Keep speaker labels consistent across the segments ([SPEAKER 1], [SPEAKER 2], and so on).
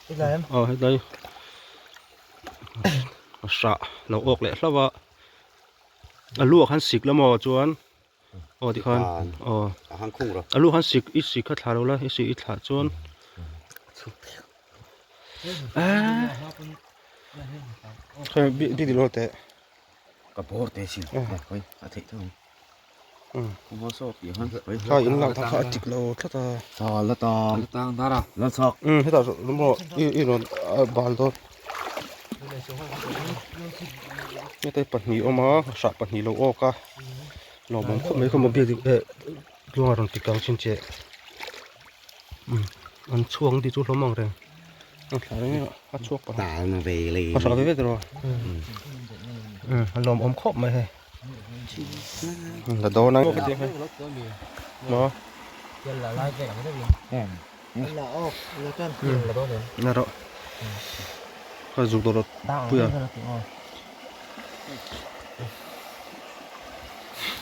[SPEAKER 1] Aw hetlai a hrah lo awk leh hlauh a a lu ah khan sik la maw chuan aw tikhan aw a lu khan sik i sik kha thlah lo la i sik i thlah chuan aaa bik dil awl teh.
[SPEAKER 2] Ka bawr te sin hoi a theih tho ang
[SPEAKER 1] Kha in lak kha a tik lo tlat a.
[SPEAKER 2] Sa la tang.
[SPEAKER 3] La tang dar a.
[SPEAKER 2] La chak.
[SPEAKER 1] Um hetah maw i i rawn bal dawn. Heta pahnih awm a hrah pahnih lo awk a lawmawm khawp mai khaw maw biak eh tluanga rawn ti kang chin che um an chhuak ang tih chu hlawm ang reng a thla reng a chhuak pahnih a hrah ve ve tiraw um a lawmawm khawp mai hei. La dawn ang maw la rawh ka zuk dawr pui a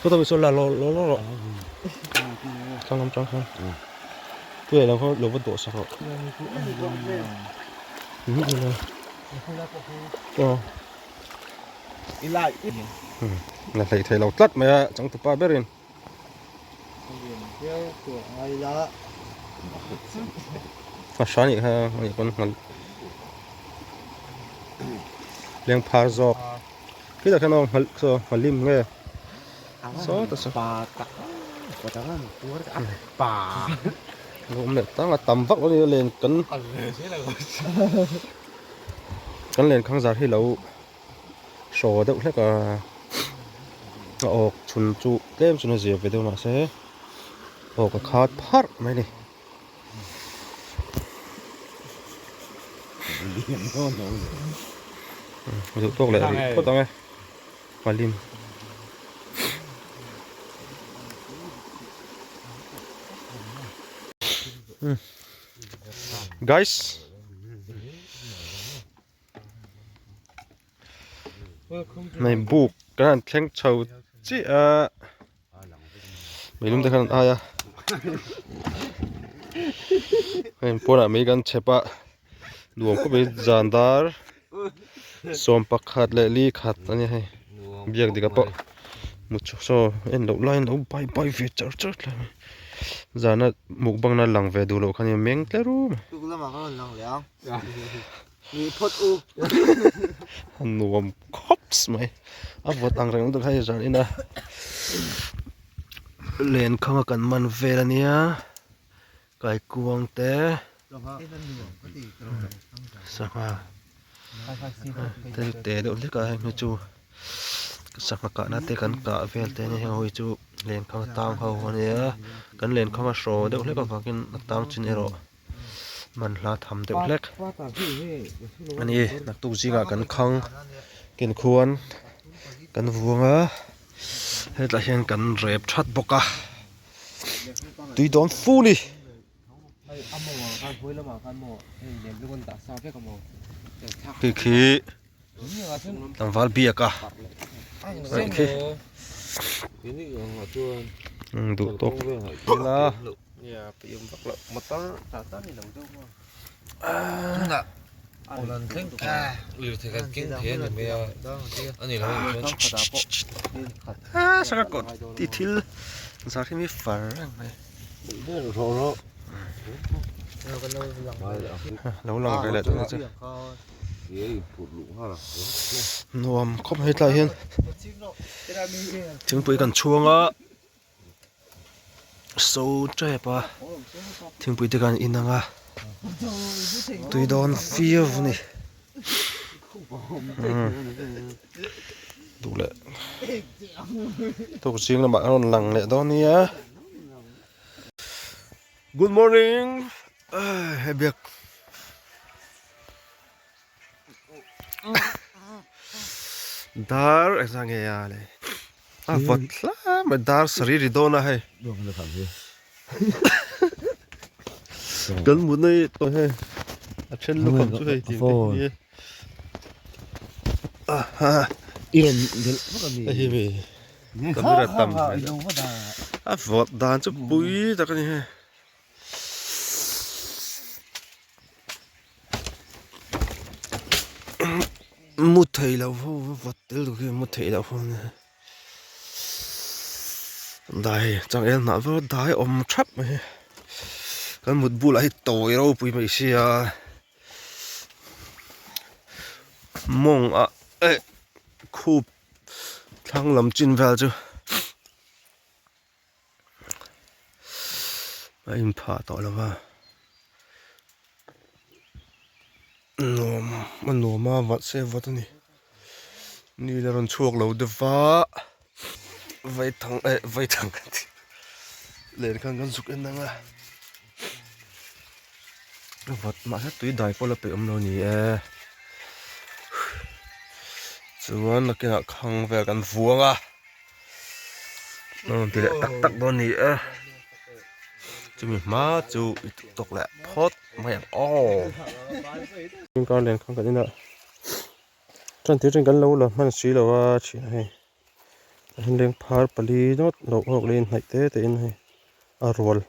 [SPEAKER 1] kawt saw la law law rawh thlang lam tang khan puia lo kha lo va dawh sak rawh aw. La hleih thei lo tlat mai a changtupa berin. A hra nih kha a nih pawn nghal leng phar zawk khitah khian aw nghal saw nghal lim nge saw ta saw awm leh tang a tam vak lo a ni len kan Kan lenkhang zar hi lo hraw deuh hlek a a awk chhun chu tlem chuan a zia ve deuh mahse awk a khat pharh mai a ni. Duh tawk leh rih phawt ang e Malim. Guys. Hei buk kan han thleng chho chiah a meilum te khan an ai a hei pawnah mei kan chhep a nuam khawp mai zan dar 11 leh li khat a nia hei biak dik ah pawh mut chhuak saw en loh laiin lo bai bai ve char char hle mai zana mukbang na lang ve duh loh kha nia meng tle rum a nuam khawp mai a vawt ang reng lutuk hei zan ina lenkhang a kan man vel ania kaikuang te sangha te deuh hlek a heng hi chu sangha kahna te kan kah vel te ania heng ho hi chu lenkhang a tang ho ania kan lenkhang a hraw deuh hlek avangin a tang chin erawh man hla tham deuh hlek a ni naktuk zingah kan khang ken khuan kan vuang a hetlai hian kan rep that bawk a tui dawn fu ni. Khi khi tlangval biak a khi duh tawk ila. Saka kawt tih thil zar hi mi far reng mai lo lang ve leh tawh chu nuam khawp mai tlai hian thingpui kan chhuang a. So tep a thingpui te khan in ang a tui dawn fiau a ni duh leh tuk zing lamah a rawn lang leh dawn nia good morning he biak Dar engzah nge a le a vawt hle mai dar sarih ri dawn a hei kan mutna hi tawh hei a then lukham chu hei tih te hi aha hei hi mi camera tam a vawt dan chu pui tak a ni hei. Mu thei lo ho vawt tel duh khi mu thei lo ho ania dai changel hnah zawt dai awm thap mai hi kan mut bulah hi tawi ropui mai sia mawng ah eh khup thlang lam chin vel chu a inphah tawh lo va nuam a nuam a vat se vat a ni ni la rawn chhuak lo deuh va vaithang eh vaithang ka ti len khan kan zuk en ang a vat mahse tui dai pawh la peih awm lo a ni e chuan nakinah khang vel kan vuang a. Rawn ti leh tak tak dawn ni e chumi hma chu i tuk tawk leh phawt mai ang aw. Kar len khan kan inah tan tir kan lo la hman si lo a thian hei a then leng phar pali dawt loh awk leh inhnaih te te in hei a rual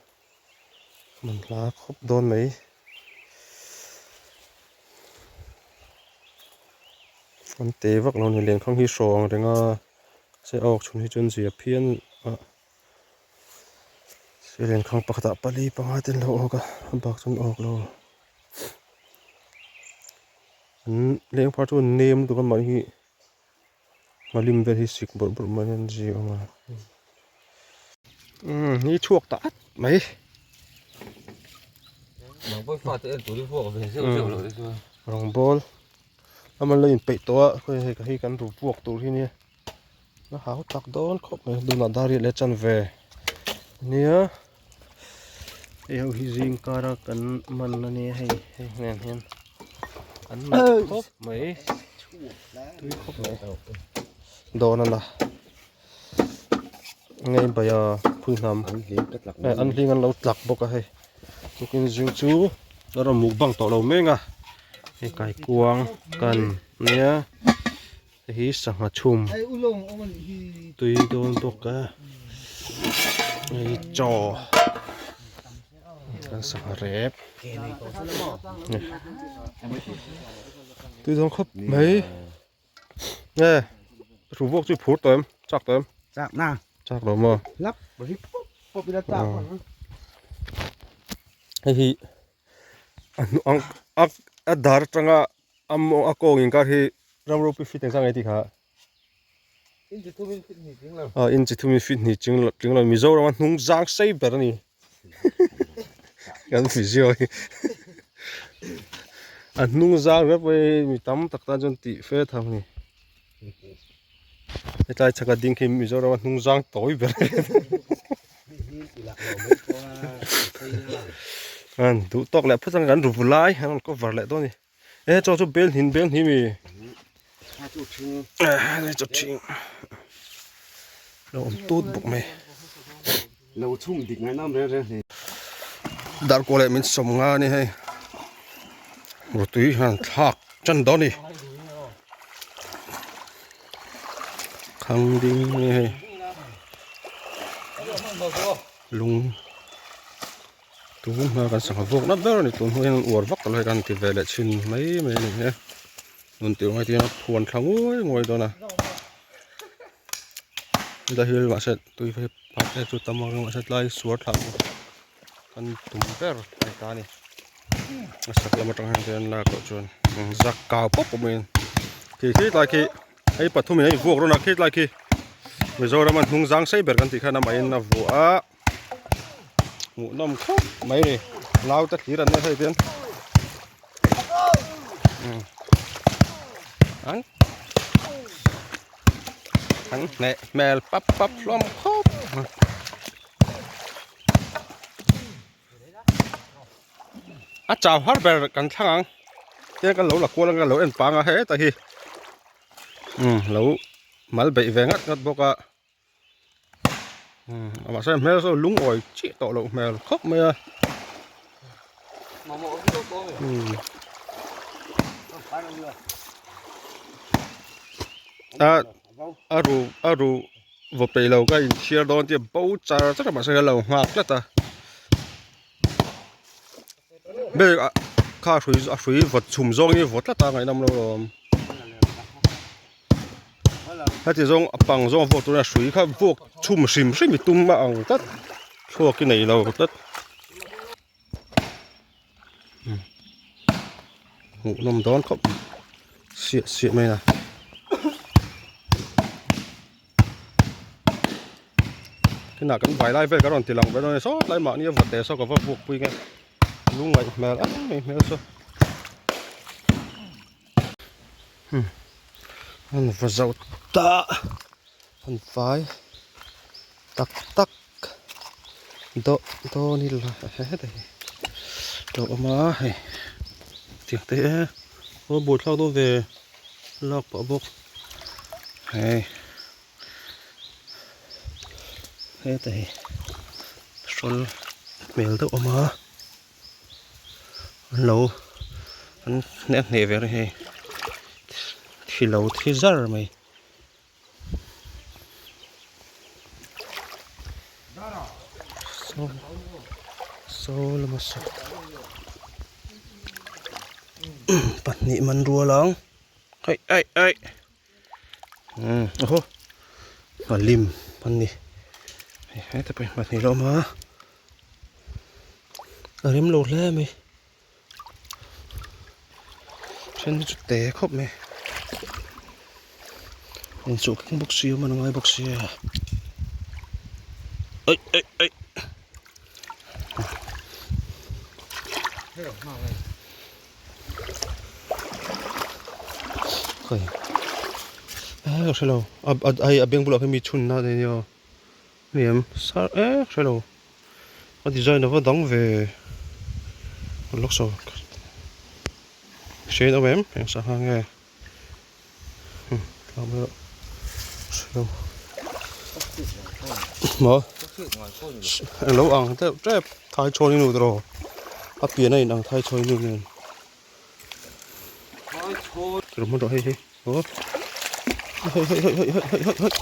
[SPEAKER 1] man hla khawp dawn mai. An te vak lo a ni lenkhang hi hraw ang reng a. Se awk chhun hi chuan zia phian a se lenkhang pakhatah pali panga te an lo awk a a bak chuan awk lo an leng phar chu an nem lutuk a mahni hi nghalim vel hi sik bawrh bawrh mai an zia awm a umm ni chhuak ta at mai. Rawngbawl. Ama la inpeih tawh a khawi hei hei kan ru puak tur hi nia a hau tak dawn khawp mai tunah dar riat leh chan ve ania hei ho hi zing kara kan man ania hei hei nen hian an nalh khawp mai tui khawp mai dawn ana ngei bai a phui hnam an hling an lo tlak bawk a hei tukin zing chu a rawn mukbang tawh lo mek a hei kaikuang kan nia hei hi sangha chhum tui dawn bawk a hei chaw kan sangha rep tui dawn khawp mai. Nge ru vuak chu i phur tawh em chak tawh em
[SPEAKER 2] chak na
[SPEAKER 1] chak lo maw
[SPEAKER 2] lap ri pawp pawp ila chak ang
[SPEAKER 1] hei hi a hnu ang a a dar atanga a maw a kawng inkar hi ram ropui fit engzah nge tih kha
[SPEAKER 2] inchi thumin fit hnih tling lo
[SPEAKER 1] a inchi thumin fit hnih tling lo tling lo Mizoram a hnung zang sei ber a ni kan physio hi a hnung zang rep mai mi tam tak tan chuan tih fe tham a ni hetlai chhaka ding khi Mizoram a hnung zang tawi ber an duh tawk leh phawt ang kan ru vulai an rawn cover leh dawn a ni. E chaw chu bel hnin bel hnim i chaw ṭhing lo awm tut bawk mai
[SPEAKER 2] lo chhung dik ngai nam reng reng hle
[SPEAKER 1] darkaw leh min sawm nga ani hei rutui hian thlak tan dawn ni khang ding ani hei lung Tun hma kan sangha vawk nat ber a ni tun hnu hian an uar vak lo hei kan ti ve leh chhin mai mai a ni e nun tih ngai tihian a phuan thla nguai nguai dawn a helai hi mahse tui phei phah te chu tam ang reng mahse tlai suar thlah chu kan tum ber a ni ta a ni a sak lam atang hian an lak loh chuan zak kau pawp pawp mai khi khi tlai khi hei pathum in a invuak rawn a khi tlai khi Mizoram a hnung zang sei ber kan tih khan amahin a vuah a. Hmuhnawm khawp mai ni naute thlir an nia hei hian an an hneh hmel pap pap hlawm khawp a chau har ber kan thlang ang tiang kan lo la kual ang lo en pang a heta hi lo mal beih ve ngat ngat bawk a. Mahse hmel saw lungawi chiah tawh loh hmel khawp mai a. A a ru a ru vaw peih lo ka inchhiar dawn tia bo char char a mahse ka lo nghak tlat a. Bag ah kha a hrui a hrui vawt chhum zawng hi vawt tlat a ngaihnawm lo lawm. Heti zawng a pang zawng a vuak tur a hrui kha vuak chhum hrim hrim i tum a ang tlat thluak i nei lo tlat. Hmuhnawm dawn khawp siah siah mai a. Kinah kan vai lai vel ka rawn ti lang ve dawn a ni saw tlai mahni a vawt teh saw ka va vuak pui nge lungngaih hmel em mai hmel saw. An va zo ta an vai tak tak dawh dawn ila heta hi lo awm a hei tiang te aw buaithlak dawn ve lak pah bawk hei heta hi hrawl hmel deuh awm a. An lo an hneh hneh ve reng hei thi lo thi zar mai. Saw saw lama saw pahnih man rual ang aih aih aih umm aw a lim an ni hei heta pawh hi pahnih la awm a. A rem lo hle mai then hi chu te khawp mai inchuh keng bawk si a man ngai bawk si a aih aih aih khawi eh ka hrelo a a beng bulah khian mi chhun na a nia. Hniam sar ek hre lo a design a va dang ve lawk saw hriain awm em eng sangha nge tlak mai rawh hre lo maw eng lo ang deuh tep thai chhawn i nu tawh a pian a inang thai chhawn i nu nen. Hman rawh hei hei aw hei hei hei hei hei hei hei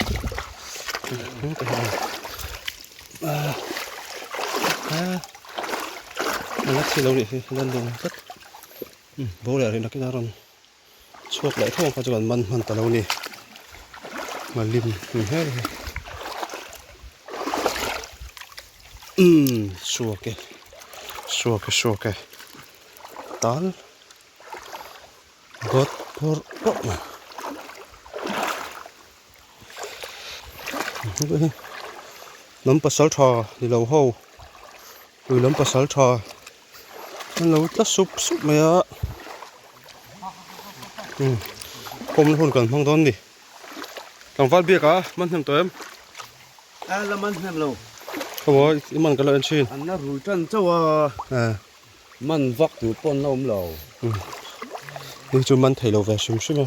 [SPEAKER 1] a la thi lo nih hi lan dun tlat bo leh rih nakin a rawn chhuak leh thawng kha chu kan man hman ta lo ni malim ni her hi umm suak e suak e suak e tal Dawt phur pawh mai. Hnam pasal tha ni lo ho lui lam pasal tha an lo tla sup sup mai a umm khawmna hun kan hmang dawn a ni tlangval biak a man hnem tawh em?
[SPEAKER 2] A la man hnem lo.
[SPEAKER 1] Khaw i man ka lo en thin.
[SPEAKER 2] An la rui tan chauh a. Man vak tur pawn la awm lo.
[SPEAKER 1] Hei chu man thei lo ve hrim hrim a.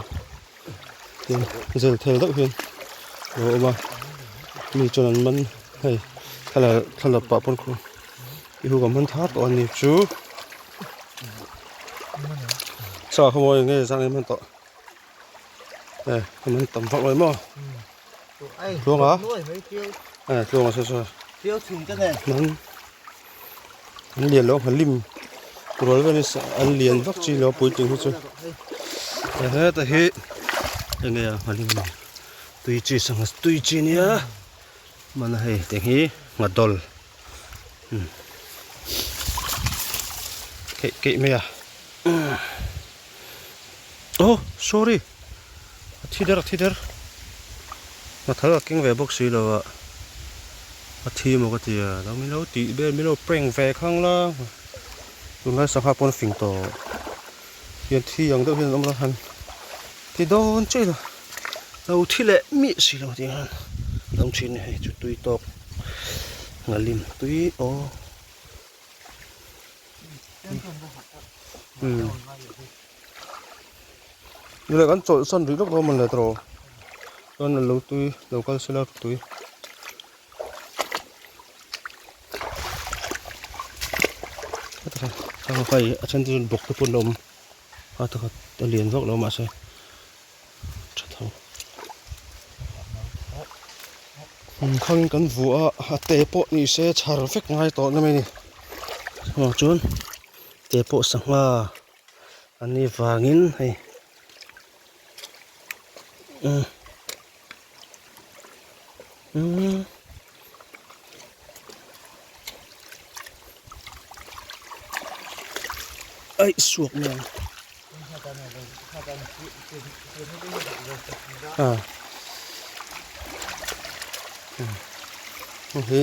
[SPEAKER 1] Tin zel thel deuh hian lo awm a. Mi chuan an man hei thla thla pah pawn khu i hu ka man thar tawh a ni chu. Sa khaw mawi nge zan in man tawh. E ka man tam vak lo maw. Tluanga. E tluanga saw saw. Man. An lian lo a lim rual vel hi an lian vak chi lo puitling hi chu heta hi enge a nghalim a ni tui chi sangha tui chi nia mana hei tiang hi nghadawl keih keih mai a aw sorry a thi der a thi der nghathal a keng ve bawk si lo a a thi maw ka ti a lo min lo tih vel min lo prank ve khang la tunlai sangha pawn a fing tawh hian thi ang deuh hian an awm a han ti dawn chiah ila lo thi leh miah si lo tih hian an awm thin a hei chu tui tawk nghalim tui aw. Nilai kan chawlh san rih lawk dawn mawn le tawh chuan a lo tui lo kal sela tui. Hei a then te chuan bawk te pawh an la awm a takhat a lian vak lo mahse tha tho. Khangin kan vuah a a te pawh ni se chhar vek ngai tawh na mai a ni chuvang chuan te pawh sangha an nih vangin hei umm. Umm. Aih suak mai ang. Ah. Hei hi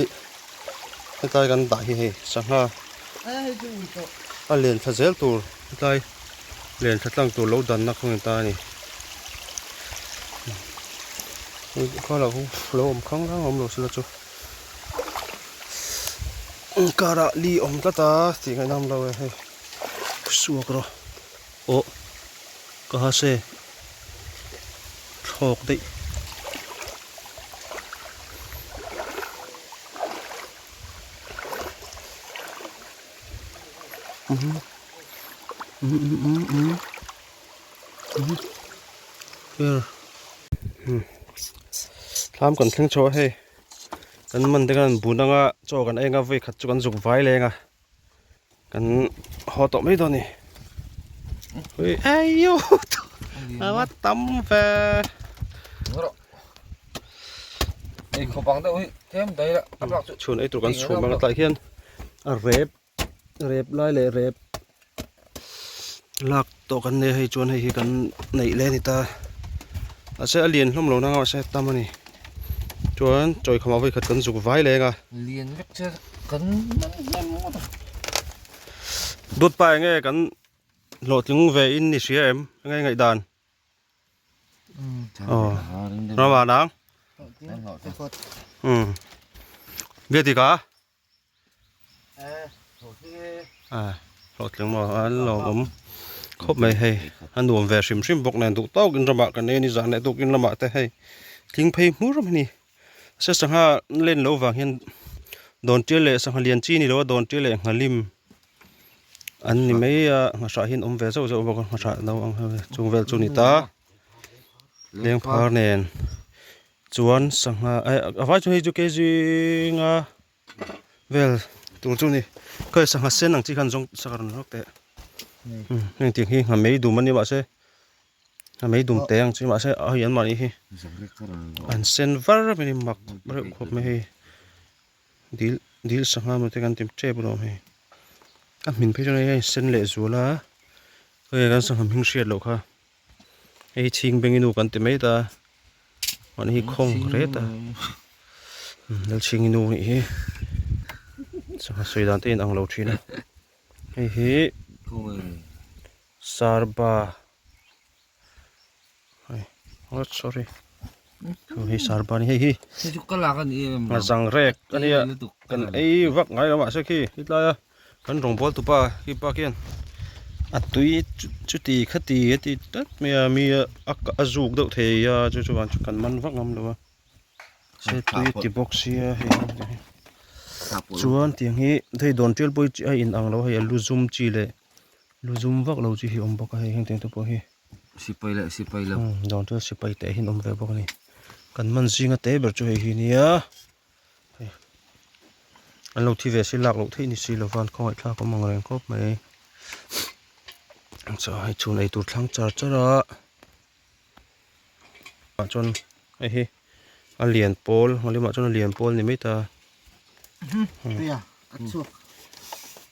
[SPEAKER 1] hetlai kan dah hi hei sangha a len thla zel tur hetlai len thla tlang tur lo danna kha ni ta a ni. Kha lo lo awm khang rang awm lo sela chu karah li awm tlat a tih ngaihna awm lo e hei suak rawh aw ka ha se thlawk daih. Thlam kan thleng chho a hei kan man te khan bun anga chaw kan eng a vawi khat chu kan zuk vai leng a kan haw tawh mai dawn a ni aiyo a va tam ve chhun ei tur kan chhum ang a tlai hian a rep. Rep lai leh rep lak tawh kan nei a hei chuan hei hi kan neih leh a ni ta mahse a lian hlawm lo nang a mahse a tam a ni chuan chawi khamah vawikhat kan zuk vai leng a.
[SPEAKER 2] Lian vek che kan man hnem ngawt a.
[SPEAKER 1] Dawt pa enge kan hlawhtling ve in ni hria em enge ngaihdan. Aw rama nang umm biatika. Hlawhtling maw a lawmawm khawp mai hei a nuam ve hrim hrim bawk nen duh tawkin ramah kan ei a ni zan leh tukin lamah te hei tling phei hmur a ni se sangha len loh vang hian dawn tial leh sangha lian chi a ni lo a dawn tial leh nghalim an ni mai a nghahrah hi an awm ve zauh zauh bawk a nghahrah no ang chung vel chu a ni ta lengphar nen chuan sangha a vai chu hei chu kg nga. Vel tur chu ni khawi sangha sen ang chi khan zawng sak a rawn rawk teh heng tiang hi ngha mei dum a ni mahse ngha mei dum te ang chi mahse a hei an mahni hi an sen var mai a ni mak reuh khawp mai hei dil dil sangha maw te kan ti tep alawm hei a hmin phei chuan hei a sen leh zual a hei kan sangha hming hriat loh kha hei chhing beng inu kan ti mai ta. Mahni hi khawng ret a Lalchhingi nu nih hi sangha sawi dan te in ang lo thin a hei hi sarba hei oh sorry hei sarba ni hei hi a zang rek a nia kan ei vak ngai lo mahse khi hetlai a. Kan rawngbâwl tupa khi pa khian a tui chuti khati a ti tlat mai a mi a zuk deuh thei a chu chuan kan man vak ngam lo a se tui a ti bawk sia hei chuan tiang hi hei dawn tial pawh hi a in ang lo hei a lu zum chi leh lu zum vak lo chi hi a awm bawk a hei heng tiang te pawh hi
[SPEAKER 2] sipai leh sipai lo
[SPEAKER 1] dawn tial sipai te hi an awm ve bawk a ni kan man zinga te ber chu hei hi nia. Hei an lo thi ve si lak loh theih ni si lova an khawngaih thlak awm ang reng khawp mai chaw hei chhun ei tur thlang char char a ah chuan hei hi a lian pawl hma lamah chuan a lian pawl ni mai ta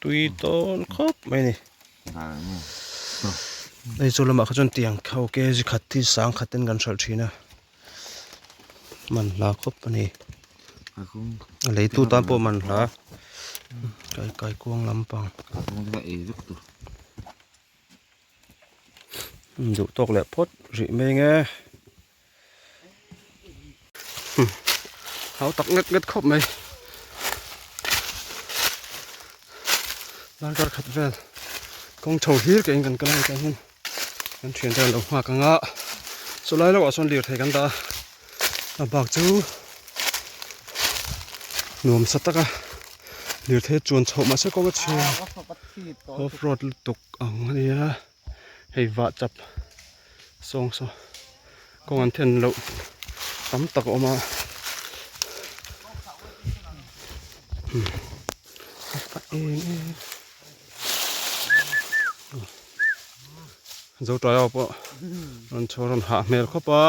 [SPEAKER 1] tui tawn khawp mai a ni hei chu lamah kha chuan tiang kho kg khat hi sangkhat ten kan hralh thin a. Man hla khawp a ni a leitu tan pawh man hla kai kai kuang lampang duh tawk leh phawt rih mai nge hau tak nget nget khawp mai darkar khat vel kawng chho hlir ke in kan kal a ni tah hian. Kan thian te an lo nghak ang a, chulai lohah chuan lirthei kan dah a, a bak chu nuam sa taka lirthei chuan chhoh mahse kawng a chhia off road lutuk ang a nia hei vah chap sawng saw kawng an then loh tam tak a awm a a em em. Zo ṭai ho pawh rawn chho rawn hah hmel khawp a.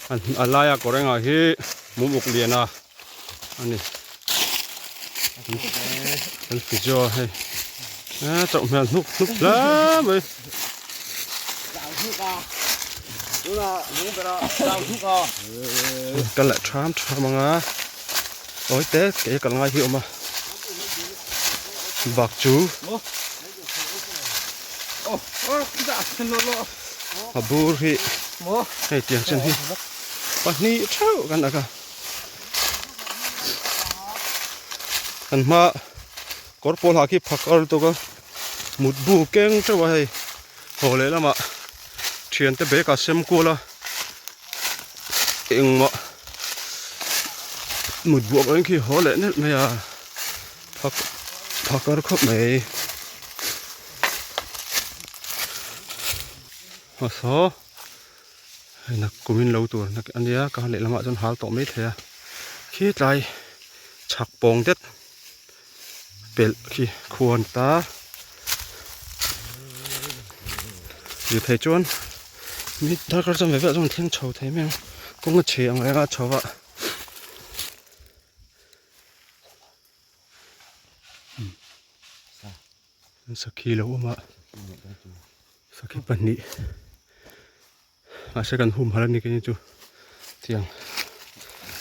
[SPEAKER 1] A laia kawr engah hi mum uk lian a a ni kan physio a hei eh chauh hmel hnuk hnuk hle mai. Ka leh tham tham ang a awi te kei kal ngai hi a awm a bak chu. A bur hi hei tiang chen hi pahnih theuh kan ak a kan hma kawr pawl ha khi phak ar lutuk a mutbu keng teuh a hei haw leh lamah thiante bag ah sem kual a engmah mutbu ang khi haw leh nelh mai a. Phak phakar khawp mai. Hmasa hei nak kumin lo tur nak ania ka leh lamah chuan hal tawh mai thei a khi tlai chhak pawng det pelh khi khua a ni ta lirthei chuan mi darkar chuan ve ve ah chuan an thleng chho thei mai ang kawng a chhe ang reng a chho a. Sakhi lo awm a sakhi pahnih mahse kan humhalh a ni kei chu tiang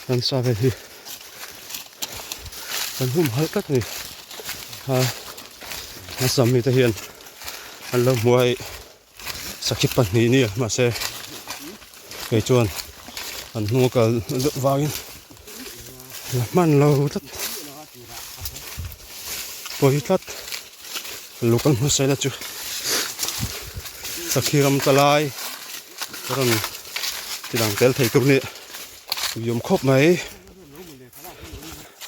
[SPEAKER 1] ransa vel hi kan humhalh tlat a ni a a sam mi te hian an lo hmu a hei sakhi pahnih nia mahse kei chuan an hnung a kal deuh vangin la hman lo tlat pawi tlat lo kal hmasa ila chu sakhi ram ta lai ka rawn ti lang tel thei tur nih uiawm khawp mai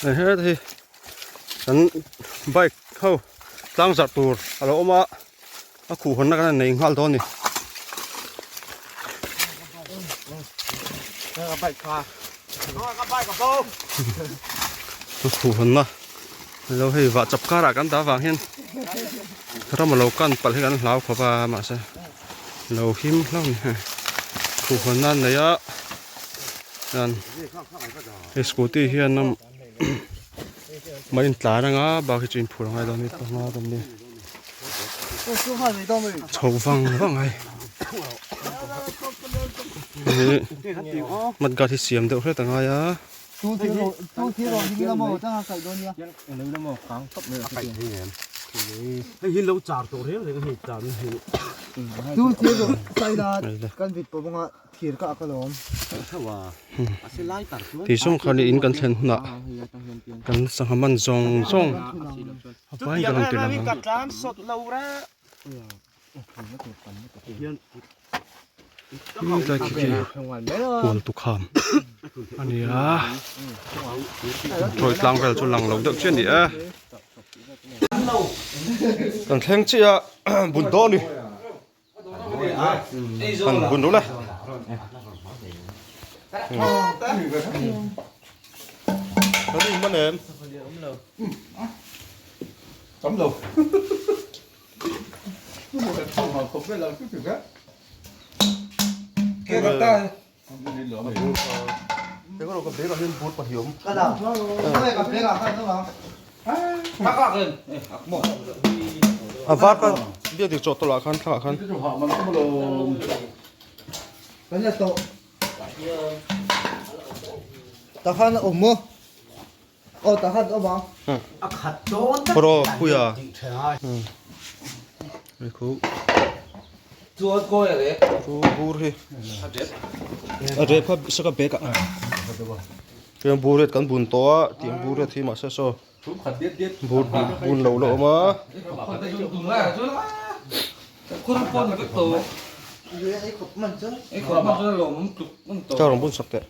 [SPEAKER 1] hei kan bike ho tlang zarh tur a lo awm a. A khuh hawnna kan nei nghal dawn a ni. A khuh hawnna alo hei vah chap karah kan dah vang hian ram alo kan palh hi kan hlau khawp a mahse lo him hlauh a ni hei khuh hawnna an nei a chuan hei scooty hian mah intlan anga bak hi chu inphur angai dawn a ni panga dawn a ni. Chho vang vang ai mat guard hi siam deuh hret angai a. Tih zawng khan in kan thlen hunah kan sangha man zawng zawng a vai ka rawn ti lang ang. Tlai khi khi hual tukham a ni a tawi tlang vel chu lang lo deuh chiah a ni e. Kan thleng chiah a bun dawn a ni. Kan bun ru le. Kan in man em?
[SPEAKER 3] Tam lo.
[SPEAKER 1] A var kha biak dik chawh tawlh ah khan thlang ah khan. Ro puia bur hi a rep kha saka bag ah tiang bur ret kan bun tawh a tiang bur ret hi mahse saw bur bun lo la awm a. Ka rawn bun sak teh.